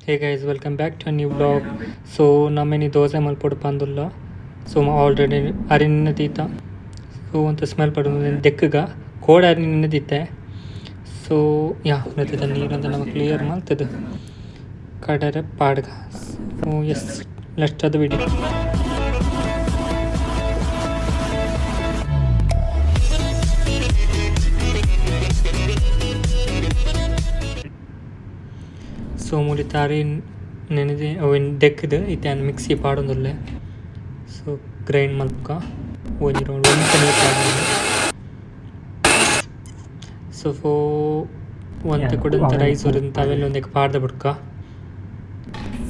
Hey guys, welcome back to new vlog. So ನಮ್ಮೆನಿ dosa ಮಲ್ಪೊಡು ಪಂದುಲ್ಲ. ಸೊ already ಅರಿನ ದೀತ. ಸೊ ಒಂತೆ ಸ್ಮೆಲ್ ಪಡೊಂದು ದೆಕ್ಕಗ ಕೋಡೆ ಅರಿನ ದೀತೆ. ಸೊ ಯಾ ನೆತ್ತ ನೀರಂತ ನಮ ಕ್ಲಿಯರ್ ಮಲ್ತದು ಕಡರೆ ಪಾಡ್ಗ. So yes, let's the video. So ಮೂಲಿ ತಾರಿ ನೆನೆದಿ ಅವೆನ್ ದೆಕ್ಕ್ದ್ ಇತ್ತೆ ಯಾನ್ ಮಿಕ್ಸಿ ಪಾಡೊಂದುಲ್ಲೆ. ಸೊ ಗ್ರೈಂಡ್ ಮಲ್ಪುಗ ಒಂಜಿ ರೌಂಡ್ ಒಂತೆ ನೀರ್ ಪಾಡೊಂದು. ಸೊ ಒಂತೆ ಕುಡೊಂತೆ ರೈಸ್ ಒರಿಂತ ಅವೆನ್ ಒಂದೆಕ್ ಪಾಡ್ದ ಬುಡ್ಕ.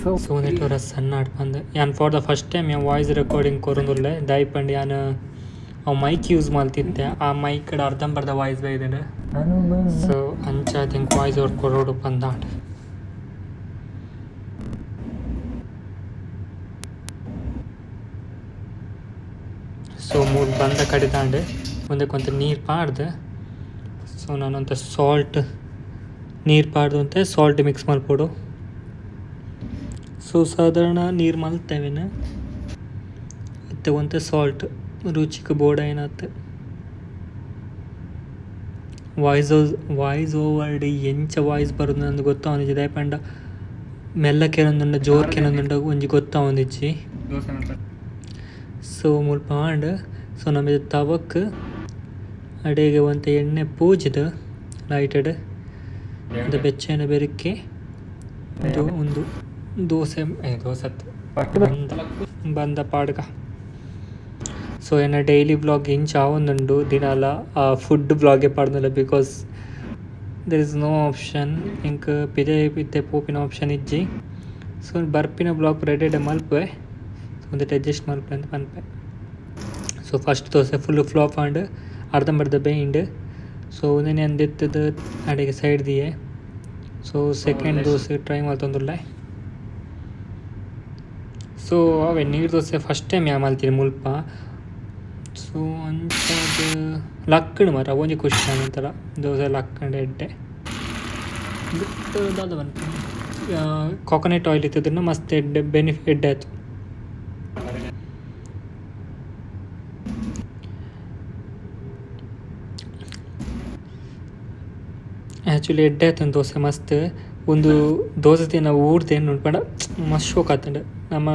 ಸೊ ಉಂದೆಟ್ ಒರ ಸಣ್ಣ ಆಡ್ ಯಾನ್ ಫಾರ್ the first time ಯಾನ್ ವಾಯ್ಸ್ ರೆಕಾರ್ಡಿಂಗ್ ಕೊರೊಂದುಲ್ಲೆ. ದಾಯಿ ಪಂಡ ಯಾನ್ ಅವು ಮೈಕ್ ಯೂಸ್ ಮಲ್ತಿತ್ತೆ, ಆ ಮೈಕ್ ಡ್ ಅರ್ಧಂಬರ್ಧ ವಾಯ್ಸ್ ಬೈದ್ಂಡ್. ಸೊ ಅಂಚಾದ್ ಎಂಕ್ ವಾಯ್ಸ್ ಓವರ್ ಕೊರೊಡು ಪಂದಾಂಡ್. ಸೊ ಮೂಲು ಬಂದ ಕಡೆದಾಂಡ್ ಉಂದೆಕ್ ಒಂತೆ ನೀರು ಪಾಡ್ದ್. ಸೊ ನಾನೊಂತೆ ಸಾಲ್ಟ್ ನೀರು ಪಾಡ್ದ್ ಒಂತೆ ಸಾಲ್ಟ್ ಮಿಕ್ಸ್ ಮಲ್ಪೊಡು. ಸೊ ಸಾಧಾರಣ ನೀರು ಮಲ್ತೆವೆನ್ ಇತ್ತೆ ಒಂತೆ ಸಾಲ್ಟ್ ರುಚಿಕ್ ಬೋಡಾಯಿನಾತ್. ವಾಯ್ಸ್ ವಾಯ್ಸ್ ಓವರ್ಡ್ ಎಂಚ ವಾಯ್ಸ್ ಬರುಂದು ಗೊತ್ತಾವೊಂದಿಜ್ಜಿ, ದಾಯೆ ಪಂಡ ಮೆಲ್ಲ ಕೇನೊಂದುಂಡ ಜೋರು ಕೇನೊಂದುಂಡ ಒಂಜಿ ಗೊತ್ತಾವೊಂದಿಜ್ಜಿ. ಸೊ ಮುಲ್ಪ ಆಂಡ್. ಸೊ ನಮ ತವಕ್ ಅಡೆಗೆ ಒಂತೆ ಎಣ್ಣೆ ಪೂಜಿದ್ ಲೈಟೆಡ್ ಅದು ಬೆಚ್ಚನೆ ಬೆರಕೆ ಉಂದು ದೋಸೆ ದೋಸೆ ಬಂದ ಬಂದ ಪಾಡ್ಗ. ಸೊ ಎನ್ನ ಡೈಲಿ ವ್ಲಾಗ್ ಇಂಚ ಆವೊಂದುಂಡು ದಿನಾಲ food ವ್ಲಾಗೆ ಪಾಡ್ದಲ್ಲ, because there is no option. ಎಂಕ್ ಪಿದಯಿ ಇತ್ತೆ ಪೋಪಿನ ಆಪ್ಷನ್ ಇಜ್ಜಿ. ಸೊ ಬರ್ಪಿನ ವ್ಲಾಗ್ ರೆಡಿ ಮಲ್ಪುವೆ. ಸೊ ಉಂದೆಟ್ ಅಡ್ಜಸ್ಟ್ ಮಲ್ಪುವೆ ಅಂತ ಪನ್ಪೆ. ಸೊ ಫಸ್ಟ್ ದೋಸೆ ಫುಲ್ ಫ್ಲಾಪ್ ಆಂಡ್, ಅರ್ಧಂಬರ್ಧ ಬೇಯಿಂಡ್. ಸೊ ಉಂದೆನ್ ಯಾನ್ ದೆತ್ತುದು ಅಡೆಗೆ ಸೈಡ್ ದಿಯೆ. ಸೊ ಸೆಕೆಂಡ್ ದೋಸೆ ಟ್ರೈ ಮಲ್ತೊಂದುಲ್ಲೆ. ಸೊ ಅವೆ ನೀರು ದೋಸೆ ಫಸ್ಟ್ ಟೈಮ್ ಯಾನ್ ಮಲ್ತಿನಿ ಮುಲ್ಪ. ಸೊ ಅಂಚಾದ್ ಲಕ್ಕುಂಡು ಮಾತ್ರ, ಅವೊಂಜಿ ಖುಷಿ ಆಂಡ್ ದೋಸೆ ಲಕ್ಕಂಡು ಎಡ್ಡೆ. ಬೊಕ್ಕ ದಾದ ಪನ್ಪುನಿ, ಕೋಕೋನಟ್ ಆಯಿಲ್ ಇತ್ತುಂಡ ಮಸ್ತ್ ಎಡ್ಡೆ ಬೆನಿಫಿಟ್ ಎಡ್ಡೆ ಆತು. ಆ್ಯಕ್ಚುಲಿ ಎಡ್ಡೆ ಆತುಂಡು ದೋಸೆ ಮಸ್ತ್. ಉಂದು ದೋಸೆ ತಿನ್ನ ಊರ್ದ ಎನ್ನುಂಡು ಪಂಡ ಮಸ್ತ್ ಶೋಕ್ ಆತುಂಡು. ನಮ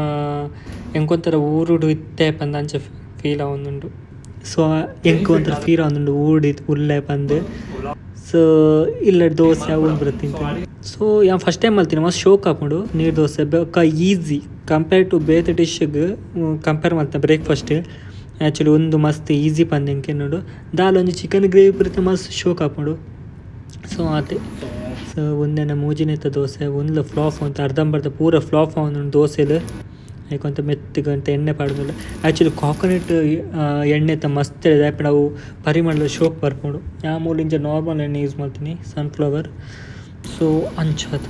ಎಂಕೊಂತರ ಊರುಡು ಇತ್ತೆ ಪಂದ್ ಅಂಚ ಫೀಲ್ ಆವೊಂದುಂಡು. ಸೊ ಎಂಕ್ ಒಂಥರ ಫೀಲ್ ಆವೊಂದುಂಡು ಊರುಡು ಉಲ್ಲೆ ಪಂದ್. ಸೊ ಇಲ್ಲಡ್ ದೋಸೆ ಅವು ಪೂರ ತಿಂತುಂಡು. ಸೊ ಯಾನ್ ಫಸ್ಟ್ ಟೈಮ್ ಮಲ್ತಿನಿ, ಮಸ್ತ್ ಶೋಕ್ ಆಪುಂಡು ನೀರು ದೋಸೆ. ಬೊಕ್ಕ ಈಸಿ ಕಂಪೇರ್ ಟು ಬೇತೆ ಡಿಶ್ಗ್ ಕಂಪೇರ್ ಮಲ್ತ ಬ್ರೇಕ್ಫಾಸ್ಟ್ ಆ್ಯಕ್ಚುಲಿ ಉಂದು ಮಸ್ತ್ ಈಸಿ ಪಂದ್ ಎಂಕ್ ಎನ್ನುಂಡು. ದಾಲ ಒಂಜಿ ಚಿಕನ್ ಗ್ರೇವಿ ಪೂರ ಮಸ್ತ್ ಶೋಕ್ ಆಪುಂಡು. ಸೊ ಆತೆ. ಸೊ ಉಂದೆನ ಮೂಜಿನೆತ ದೋಸೆ ಉಂದ್ಲ ಫ್ಲಾಪ್ ಅಂತ ಅರ್ಧಂಬರ್ಧ ಪೂರ ಫ್ಲಾಪ್ ಆವೊಂದುಂಡು ದೋಸೆಲು. ಐಕ್ ಒಂತೆ ಮೆತ್ತಗ್ ಒಂತೆ ಎಣ್ಣೆ ಪಾಡ್ದುಂಡು. ಆ್ಯಕ್ಚುಲಿ ಕೋಕೋನಟ್ ಎಣ್ಣೆತ ಮಸ್ತ್ ದಾಯೆ ಪಂಡ ಅವು ಪರಿಮಳ ಶೋಕ್ ಬರ್ಪುಂಡು. ಯಾನ್ ಮೂಲು ಇಂಚ ನಾರ್ಮಲ್ ಎಣ್ಣೆ ಯೂಸ್ ಮಲ್ತಿನಿ, ಸನ್ಫ್ಲವರ್. ಸೊ ಅಂಚಾದ್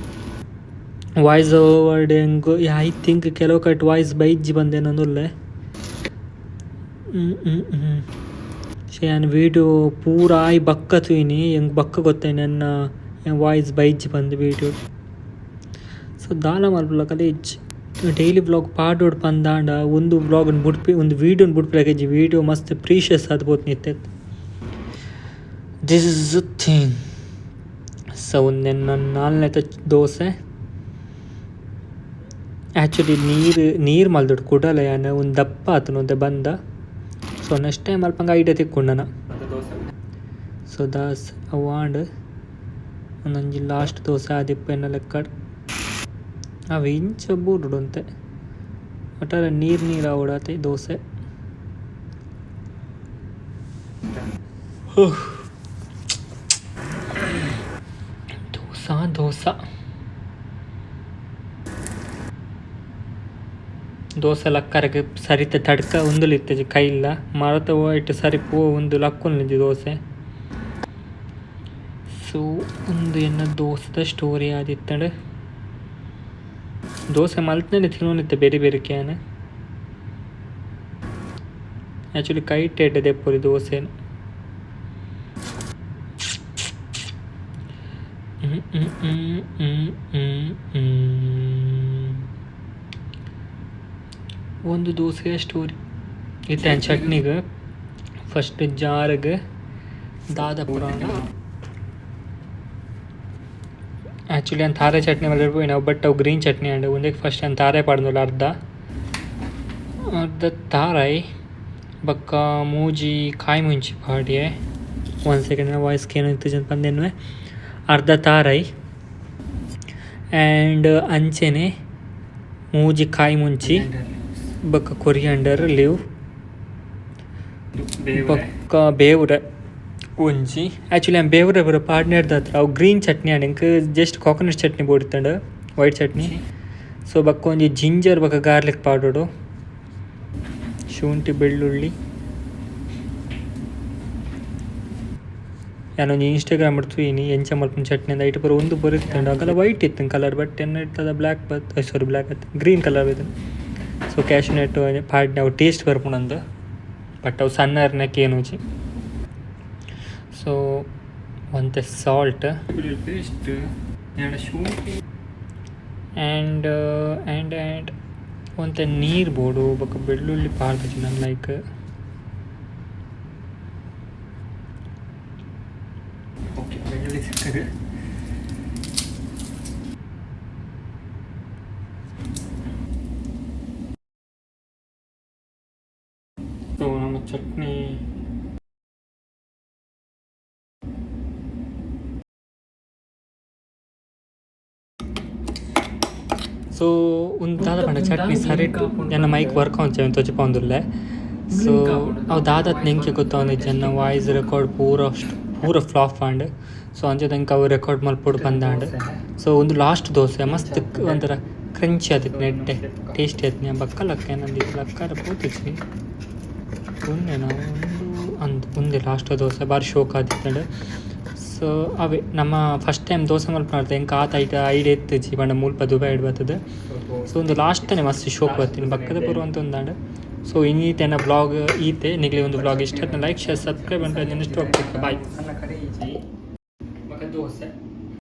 ವಾಯ್ಸ್ ಓವರ್ಡ್ ಎಂಕ್ I think ಕೆಲವು ಕಟ್ ವಾಯ್ಸ್ ಬೈಜ್ಜಿ ಪಂದ್ ಎನ್ನೊಂದುಲ್ಲೆ. ಯಾನ್ ವೀಡಿಯೋ ಪೂರ ಆಯಿ ಬೊಕ್ಕ ತೂಯಿನಿ, ಎಂಕ್ ಬೊಕ್ಕ ಗೊತ್ತಾಯಿನಿ ಎನ್ನ ವಾಯ್ಸ್ ಬೈಜ್ಜಿ ಪಂದ್ ವೀಡಿಯೋ. ಸೊ ದಾಲ ಮಲ್ಪುಲಕಲ ಇಜ್ಜಿ. ಡೈಲಿ ವ್ಲಾಗ್ ಪಾಡೊಡು ಪಂದಾಂಡ ಉಂದು ವ್ಲಾಗ್ ಬುಡ್ಪಿ ಉಂದು ವೀಡಿಯೋನ್ ಬುಡ್ಪಿಲಕ ಇಜ್ಜಿ. ವೀಡಿಯೋ ಮಸ್ತ್ ಪ್ರೀಶಿಯಸ್ ಆದ್ ಪೋತುಂಡು ಇತ್ತೆ. This is the thing. So ಉಂದೆನ್ನ ನಾಲ್ನೆತ ದೋಸೆ. ಆ್ಯಕ್ಚುಲಿ ನೀರು ನೀರು ಮಲ್ದೊಡು ಕುಡಲ ಯಾನ್ ಉಂದು ದಪ್ಪ ಆತುಂಡು ಒಂತೆ ಬಂದ. ಸೊ ನೆಕ್ಸ್ಟ್ ಟೈಮ್ ಮಲ್ಪಂಗ ಐಡಿಯಾ ತಿಕ್ಕುಂಡು ನನ. ಸೊ ದಾಸ್ ಅವು ಆಂಡ್ ಉಂದೊಂಜಿ ಲಾಸ್ಟ್ ದೋಸೆ ಆದಿಪ್ಪು ಎನ್ನ ಲೆಕ್ಕಡ್. ಅವು ಇಂಚ ಬೂರುಡು ಒಂತೆ ಒಟ್ಟಾರೆ ನೀರು ನೀರು ಆವೊಡು ಆತೆ ದೋಸೆ. ದೋಸಾ ದೋಸಾ ದೋಸೆ ಲಕ್ಕರೆಗ್ ಸರಿತ ತಡ್ಕ ಉಂದುಲು ಇತ್ತಿಜಿ ಕೈಲ ಮರತ ಐಟ್ ಸರಿ ಪೂ ಉಂದು ಲಕ್ಕೊಂದಿಜ್ಜಿ ದೋಸೆ. ಸೊ ಉಂದು ಎನ್ನ ದೋಸೆದ ಸ್ಟೋರಿ ಆದಿತ್ತಂಡ್. ದೋಸೆ ಮಲ್ತ್ಂಡ ತಿನೊಂದಿತ್ತೆ ಬೇರೆ ಬೇರೆ can. Actually ಕೈಟ್ ಎಡ್ಡೆ ದೆಪ್ಪೊಲಿ ದೋಸೆನ್. ಹ್ಮ್ ಹ್ಮ್ ಹ್ಮ್ ಹ್ಮ್ ಹ್ಮ್ ಹ್ಮ್. ಒಂದು ದೋಸೆಯ ಸ್ಟೋರಿ. ಇತ್ತೆ ಚಟ್ನಿಗ್ ಫಸ್ಟ್ ಜಾರ್ಗ್ ದಾದ ಪುರಾಣ. ಆಕ್ಚುಲಿ ಯಾನ್ ತಾರೆ ಚಟ್ನಿ ಮಲ್ಪೆರೆ ಪೋಯಿನವು ಬಟ್ ಅವು ಗ್ರೀನ್ ಚಟ್ನಿ ಆಂಡ್. ಉಂದೆಕ್ ಫಸ್ಟ್ ಯಾನ್ ತಾರೆ ಪಾಡ್ದೊಲ್ಲ ಅರ್ಧ ಅರ್ಧ ತಾರಾಯಿ ಬೊಕ್ಕ ಮೂಜಿ ಕಾಯಿ ಮುಂಚಿ ಪಾಡ್ಯೆ. ಒನ್ ಸೆಕೆಂಡ್, ವಾಯ್ಸ್ ಕೇನೊಂದಿತ್ತಿಜಿ ಪಂದ್. ಅರ್ಧ ತಾರಾಯಿ ಆ್ಯಂಡ್ ಅಂಚೆನೆ ಮೂಜಿ ಕಾಯಿ ಮುಂಚಿ ಬೊಕ್ಕ ಕೊರಿಯಂಡರ್ ಲೀವ್ ಬೊಕ್ಕ ಬೇವುರೆ ಒಂಜಿ. ಆಕ್ಚುಲಿ ಯಾನ್ ಬೇವುರೆ ಪೂರ ಪಾಡ್ನೆರ್ದಾತ್ರ ಅವು ಗ್ರೀನ್ ಚಟ್ನಿ ಆಂಡ್. ಎಂಕ್ ಜಸ್ಟ್ ಕೋಕೋನಟ್ ಚಟ್ನಿ ಬೋಡಿತ್ತುಂಡು, ವೈಟ್ ಚಟ್ನಿ. ಸೊ ಬೊಕ್ಕ ಒಂಜಿ ಜಿಂಜರ್ ಬೊಕ್ಕ ಗಾರ್ಲಿಕ್ ಪಾಡೊಡು, ಶುಂಠಿ ಬೆಳ್ಳುಳ್ಳಿ. ಯಾನ್ ಒಂಜಿ ಇನ್ಸ್ಟಾಗ್ರಾಮ್ ತೂಯಿನಿ ಎಂಚ ಮಲ್ಪುನ ಚಟ್ನಿ ಅಂದ್. ಐಟ್ ಪೂರ ಉಂದು ಪೂರ ಇತ್ತುಂಡು. ಅಗಲ ವೈಟ್ ಇತ್ತುಂಡು ಕಲರ್, ಬಟ್ ಎನ್ನ ಇತ್ತದ ಬ್ಲ್ಯಾಕ್ ಬತ್, ಸಾರಿ, ಬ್ಲ್ಯಾಕ್ ಅತ್ತ್, ಗ್ರೀನ್ ಕಲರ್ ಬೈದ್ಂಡ್. ಸೊ ಕ್ಯಾಶ್ಯೂ ನಟ್ ಪಾಡ್ನೆ, ಅವು ಟೇಸ್ಟ್ ಬರ್ಪುಂಡು, ಬಟ್ ಅವು ಸಣ್ಣರ್ನ ಕೇನುಜಿ. ಸೊ ಒಂತೆ ಸಾಲ್ಟ್ ಪೇಸ್ಟ್, ಶುಂಠಿ ಆ್ಯಂಡ್ ಆ್ಯಂಡ್ ಆ್ಯಂಡ್ ಒಂತೆ ನೀರು ಬೋಡು. ಬೊಕ್ಕ ಬೆಳ್ಳುಳ್ಳಿ ಪಾಡ್ದಿಜಿ ನಾನು ಲೈಕ್. ಓಕೆ, ಬೆಳ್ಳುಳ್ಳಿ ಸಿಕ್ಕದು. ಸೊ ನಮ್ಮ ಚಟ್ನಿ. ಸೊ ಒಂದು ದಾದ ಪಂಡ ಚಟ್ನಿ ಸರಿಟ್ ಎನ್ನ ಮೈಕ್ ವರ್ಕ್ ಆವೊಂಚೆ ತೋಜಿಪಾವೊಂದುಲ್ಲೆ. ಸೊ ಅವು ದಾದತ್ ನೆಂಕೆ ಗೊತ್ತಾವೊಂದಿಜ್ಜಿ. ಎನ್ನ ವಾಯ್ಸ್ ರೆಕಾರ್ಡ್ ಪೂರ ಪೂರ ಫ್ಲಾಪ್ ಆಂಡ್. ಸೊ ಅಂಚ ಎಂಕ್ ಅವು ರೆಕಾರ್ಡ್ ಮಲ್ಪೊಡು ಪಂದಾಂಡ್. ಸೊ ಒಂದು ಲಾಸ್ಟ್ ದೋಸೆ ಮಸ್ತ್ ಒಂಥರ ಕ್ರಂಚಿ ಆದಿತ್ತು, ಎಡ್ಡೆ ಟೇಸ್ಟಿ ಆಯ್ತು. ಬೊಕ್ಕ ಲಕ್ಕ ಏನಂದ್ ಲಕ್ಕಾರ ಪೋತಿಜಿ. ಉಂದೆನಾ ಉಂದು ಅಂದ್ ಉಂದೆ ಲಾಸ್ಟ್ ದೋಸೆ ಬಾರಿ ಶೋಕ್ ಆದಿತ್ತುಂಡು. ಸೊ ಅವೇ ನಮ್ಮ ಫಸ್ಟ್ ಟೈಮ್ ದೋಸೆ ಮಲ್ಪುನಾರ್ದ ಎಂಕ್ ಆತ್ ಐಟ್ ಐಡಿಯಾ ಇತ್ತಿಜಿ. ಪಂಡ ಮುಲ್ಪ ದುಬೈಡ್ ಬತ್ತುದು. ಸೊ ಒಂದು ಲಾಸ್ಟ್ ಮಸ್ತ್ ಶೋಕ್ ಬತ್ತೀನಿ, ಬಕ್ಕದ ಪೂರ ಅಂತ ಒಂದಾಂಡ್. ಸೊ ಇನ್ನೀತೆ ಎನ್ನ ವ್ಲಾಗ್ ಈತೆ. ನಿಗ್ಲಿ ಒಂದು ವ್ಲಾಗ್ ಇಷ್ಟ ಆಯ್ತು ಲೈಕ್, ಶೇರ್, ಸಬ್ಸ್ಕ್ರೈಬ್ ಅಂತ. Next bye. ಸಣ್ಣ ಕಡೆ ಈಜಿ. ಬೊಕ್ಕ ದೋಸೆ.